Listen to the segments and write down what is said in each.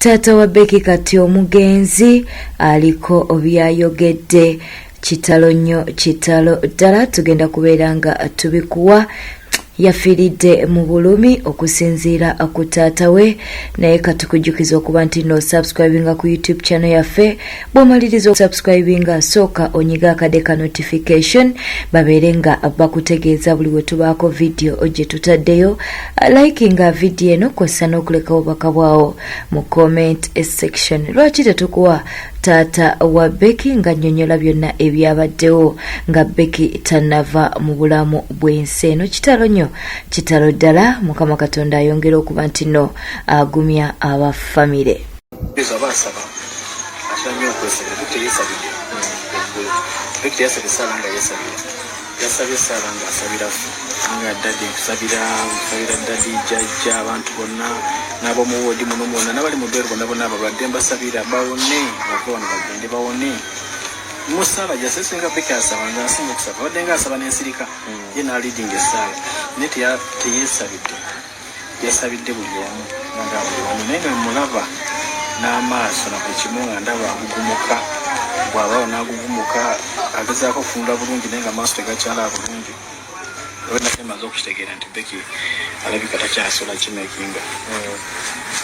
Taata wa Becky kati omugenzi aliko byayogedde. Kitalo nnyo, kitalo ddala. Tugenda kubeera nga tubikuwa. Yafiiridde mu bulumi okusinziira ku taata we, naye katukujjukiza okuba nti no subscribinga ku YouTube channel yaffe. Bw'omaliriza okusubscribinga, sooka onyiga akade ka notification babeere nga bakutegeeza buli we tubaako vidiyo gye tutaddeyo. Likinga vidiyo eno kw'ossa n'okuleka obubaka bwawo mu comment section. Lwaki tetukuwa taata wa Becky nga nnyonnyola byonna ebyabaddewo nga Becky tannava mu bulamu bw'ensi eno? Kitalo nnyo, kitalo ddala. Mukama Katonda ayongera okuba nti no agumya aba famire. Aba asaba, atera nnyo okwesabira. Becky teyesabidde eggulu. Becky teyasabye essaala nga yeesabira, yasabye essaala nga asabira ffe, nga "Daddy, nkusabira, nkusabira daddy, jjajja, abantu bonna n'ab'omu woodi muno mwonna n'abali mu ddwaliro bonna bonna abalwadde, mbasabira bawone, bave wano bagende bawone." Mu ssaala gyasesenga Becky asaba nga asinga okusaba, abadde nga asaba n'ensirika ye n'aleadinga essaala, naye teyeesabidde, yasabidde buli omu nga buli omu. Naye nga mulaba n'amaaso na buli kimu nga ndaba agugumuka, bw'abaawo n'agugumuka, agezaako okutunula bulungi, naye nga amaaso tegakyala bulungi. Nate maze okukitegeera nti Becky alabika takyasobola kimakinga.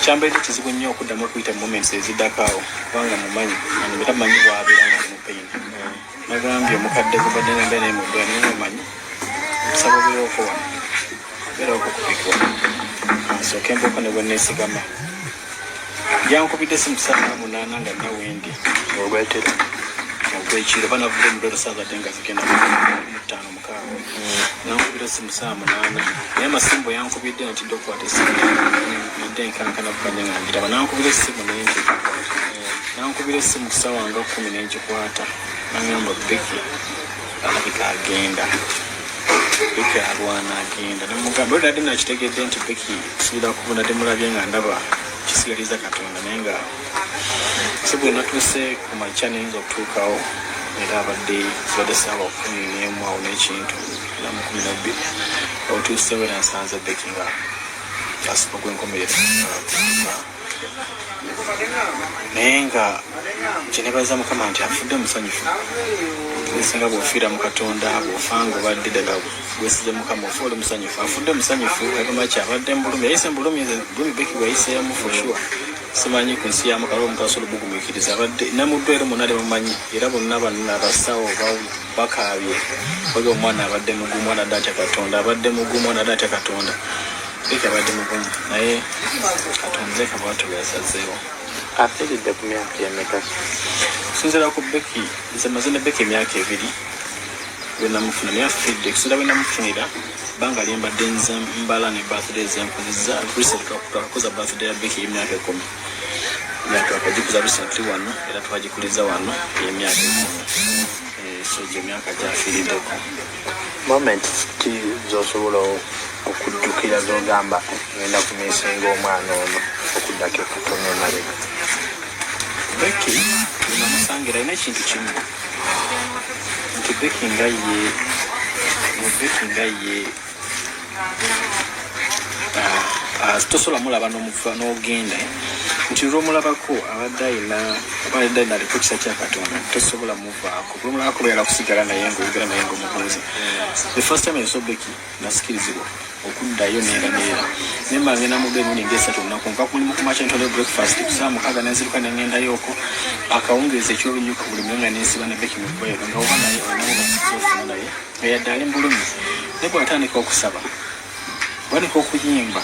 Kyamberedde kizibu nnyo okuddamu okuyita mu moments eziddako awo, kubanga mumanyi era manyi bw'abeera nga ali mu pain. Nagambye omukadde gubadde nga mbeera naye mu ddwaliro, naye omanyi nsaba obeeroko wano, beerako kupikwa nsooke mbuuka ne bwe neesigama. Yankubidde simu 8:30 nga nawendi Ogwetera. Ogwekiro, banavudde mu ddwaliro saazadde nga zigenda mu 5, 6. Nankubira esimu 8:30, naye amasimu bwe yankubidde natidde okukwata essimu, nadde nkankana bukanye nga ngiraba. Nankubira essimu naye ntekikwata, nankubira essimu ku ssaawa nga 10 nengikwata, nangamba Becky alabika agenda, Becky alwana agenda. Nemugamba oli nadde nakitegedde nti Becky kusuubira kubu nadde mulabye nga ndaba kisigaliza Katonda, naye nga si bwe natuuse ku makya neyinza okutuukawo, era abadde zibadde 11:00 awo n'ekintu era mu 12 otuusewo, era nsanze Becky nga asuka ogw'enkomerero, naye nga kyenebaza Mukama nti afudde musanyufu. Esinga bw'ofiira mu Katonda, bw'ofanga obadde ddala gwesize Mukama, ofa oli musanyufu. Afudde musanyufu. Agamba ki abadde mu bulumi, yayise mu bulumi, bulumi Becky bweyayiseemu for sure simanyi ku nsi ya Mukama omuntu asobola obugumiikiriza. Abadde namuddwero mwonna tebamumanyi, era bonna bano abasawo bakaabye baga omwana abadde mugumu, adde atya Katonda, abadde mugumu, adde atya Katonda. Becky abadde mugumu, naye Katonda leka bwatyo bwe yasazeewo. Afiiridde ku myaka emeka? Kusinziira ku Becky, nze maze ne Becky emyaka 2 lwenamufuna, naye afiiridde kusinziira bwe namufunira bbanga lyembadde nze mbala ne birthday zenkuzizza. Recent twakuza birthday ya Becky y'emyaka 10, ya twakagikuza recently wano, era twagikuliza wano ey'emyaka 10. So gyo emyaka gyafiiriddeko. Moment ki zosobola okujjukira zogamba ngenda kumissinga omwana ono okuddako ekatono emabega? Becky namusangira alina ekintu kimu nti Becky nga ye tosobola mulaba n'omufa n'ogenda, eh? Nti lwomulabako abadde ayina aliko kisa kya Katonda, tosobola muvaako. Lwomulabako oyala kusigala naye ngaoyogera naye ngaomubuuza. The first time I saw Becky, nasikirizibwa okuddayo neera neera, nemba ngenda mudde emirundi ngaesatu olunaku. Nva ku mulimu kumakya, ntwala breakfast ku 6:00, nenziruka nengendayo okwo akawungeezi, ekyolunyuka buli mwe nga nensiba ne Becky mu ddwaliro, nga oba naye olinawo basofuna naye nga yadde ali mu bulumi, naye bwatandika okusaba, bwatandika okuyimba,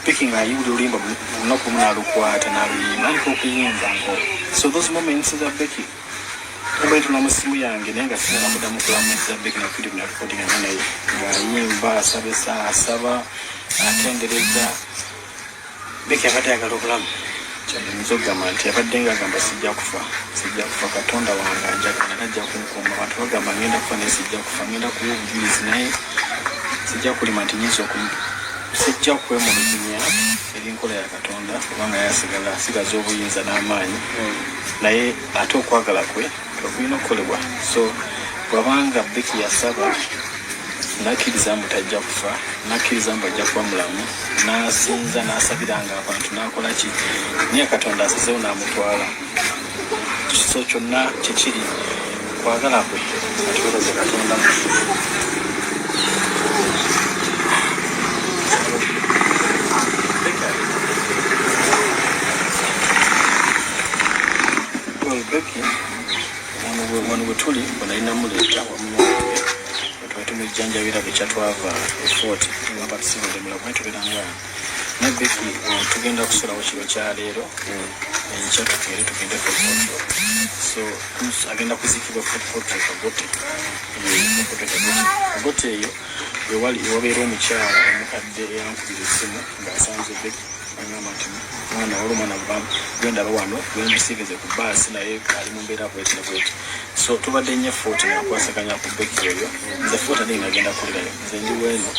Becky ng'ayiwulira oluyimba olunaku lumu n'alukwata n'aluyimba, andika okuyimba ngo. So those moments za Becky mba ntula mu ssimu yange, naye nga sinaba kuddamu kulamuza Becky na video na recording nga naye ng'ayimba, asaba essaawa, asaba, atendereza. Becky abadde ayagala obulamu. Kyayinza okugamba nti abadde nga agamba, "Sijja kufa, sijja kufa, Katonda wange anjagala era ajja kunkuuma. Abantu bagamba ngenda kufa, naye sijja kufa, ngenda kuwa obujulizi, naye sijja kulima nti nyinza oku sijja kwemulugunya eri nkola ya Katonda, kubanga yasigala asigaza obuyinza n'amaanyi, naye ate okwagala kwe okulina okukolebwa." So bwabanga Becky yasaba. Nakkiriza mbu tajja kufa, nakkiriza mbu ajja kuba mulamu, n'asinza n'asabiranga abantu n'akola ki, naye Katonda asazeewo n'amutwala. So kyonna kyekiri kwagala kwe, atwebaze Katonda. Well, Becky, wano bwe tuli bwe nali namuleeta wamu n'owange bwe twali tumujjanjabira bukya twava e Fort ngamba tusibudde mulamu tubeera nga ne Becky tugenda kusulawo kiro kya leero, enkya tukeere tugende Fort Portal. So agenda kuziikibwa Fort Portal Kagote. Fort Portal Kagote, Kagote eyo wewali ewabeera omukyala omukadde eyankubira essimu ng'asanze Becky, agamba nti mwana wali omwana gwendaba wano gwemusiivize ku baasi naye ali mu mbeera bweti ne bweti. So tubadde nnyo Fort nakwasaganya ku Becky oyo. Nze Fort ate nagenda kukolerayo, nze ndi weeno,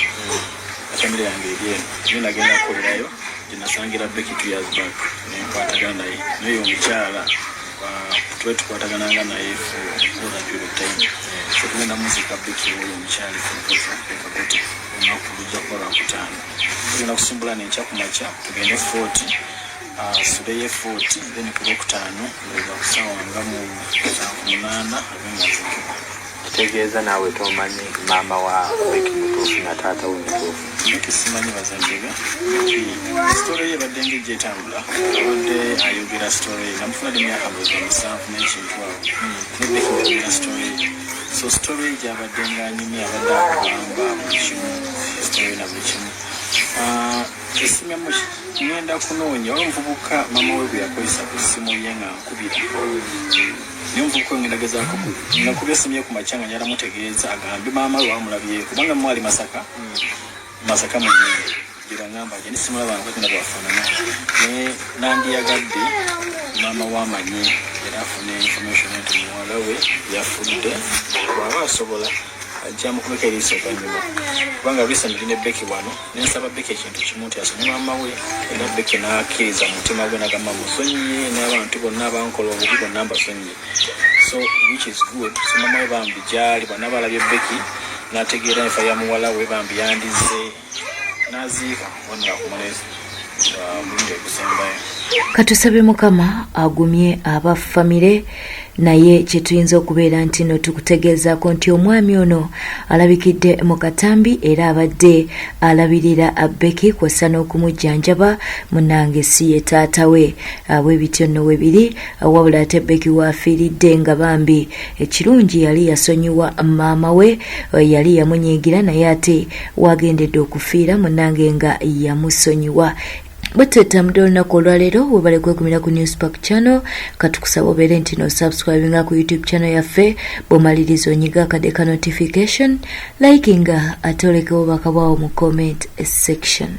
famire yange eri eno, naye nagenda kukolerayo gyenasangira Becky 2 years back nenkwatagana naye. Naye omukyala tube tukwatagananga naye for all that period of time. So tugenda muziika Becky oyo omukyala e Kagote olunaku lujja kuba lwakutaano. Tugenda kusimbula nenkya ku makya tugende Fort, asuleyo Fort, then ku lwokutaano ndowooza ku ssaawa nga mu 7 8 abe nga aziikibwa. Kitegeeza naawe tomanyi maama wa Becky mutuufu na taata we mutuufu? Becky simanyi bazadde be. Becky story ye ebadde ngejja etambula, abadde ayogera story ye namufuna di myaka ndowooza 7 n'ekintu awo, ne Becky ngayogera story ye. So story ye gyabadde ng'anyumya abadde akugamba buli kimu, story na buli kimu. Esimu yamu ngenda kunoonya, waliwo omuvubuka maama we gwe yakozesa ku ssimu ye nga nkubira, naye omuvubuka oyo ngenda gezaako nakubya essimu ye ku makya nga njala mutegeeza agambe maama we wamulabye, kubanga mwali Masaka, Masaka mwennyini gyebangamba gye nisimulaba nkwatenda bwafaanana, naye nandiyagadde maama wamanye era afune information nti muwala we yafudde. Bw'aba asobola ajja mukubeko eriiso oluvannyuma, kubanga recently ne Becky wano nensaba Becky ekintu kimu nti asonyiwe maama we, era Becky n'akkiriza mu mutima gwe nagamba musonyiye n'abantu bonna abankola obubi bonna mbasonyiye, so which is good. So maama we bambi gyali bw'anaaba alabye Becky n'ategeera enfa ya muwala we, bambi yandize n'aziika wano akumale omulundi ogusembayo. Katusabe Mukama agumye aba famire, naye kyetuyinza okubeera nti no tukutegeezaako nti omwami ono alabikidde mu katambi era abadde alabirira Becky kw'ossa n'okumujjanjaba, munange si ye taata we. Bwe bityo nno we biri. Wabula ate Becky waafiiridde nga bambi ekirungi yali yasonyiwa maama we, yali yamunyiigira, naye ate wagendedde okufiira munange nga yamusonyiwa. Bwe tutambudde olunaku olwaleero, webale kwekumira ku Newspark channel. Katukusaba obeere nti no subscribinga ku YouTube channel yaffe, bw'omaliriza onyiga akadde ka notification, likinga ate olekewo obubaka bwawo mu comment section.